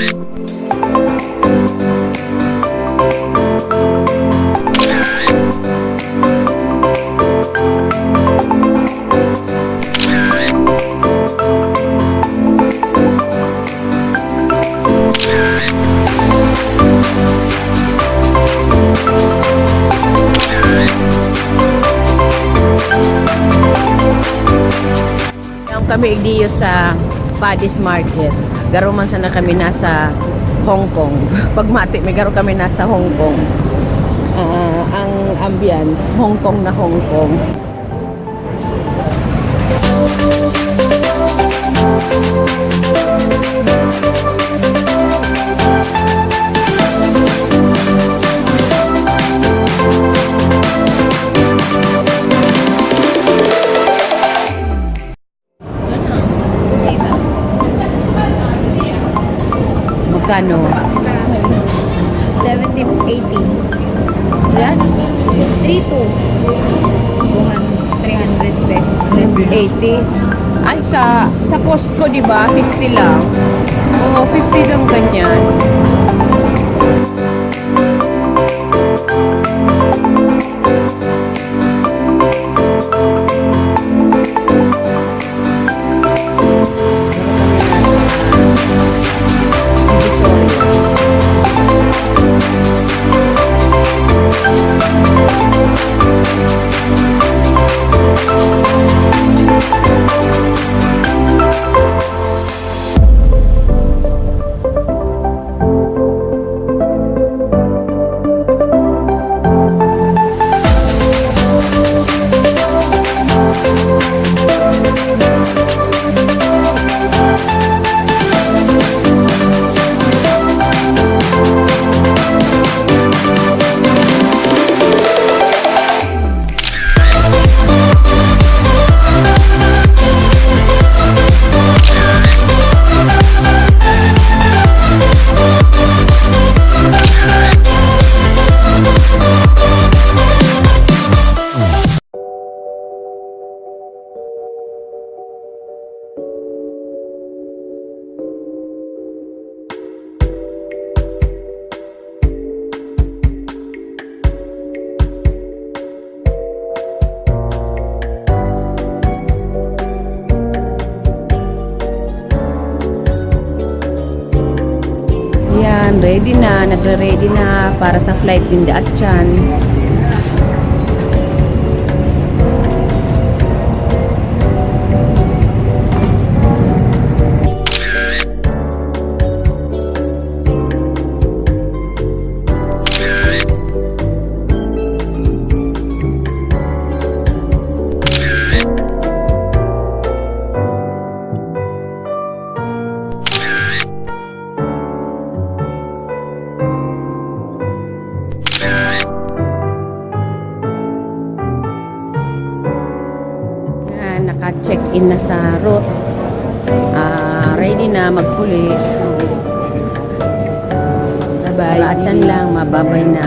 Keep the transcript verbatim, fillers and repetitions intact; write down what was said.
Yan kami igdiyo sa Paddy's Market. Garo man sana kami nasa Hong Kong. Pagmati, may garo kami nasa Hong Kong. Ah, ang ambience, Hong Kong na Hong Kong. Magkano? Seventy, eighty. Yan? Three two. Bungan, three hundred pesos less. Eighty. Ay, sa, sa Costco, di ba? Fifty lang. Oo, fifty lang ganyan. Yan, ready na, nagre-ready na para sa flight ninda at yan. Ah, naka-check-in na sa route. Ah, ready na maghuli. Bye-bye. Wala, atyan lang, mababay na.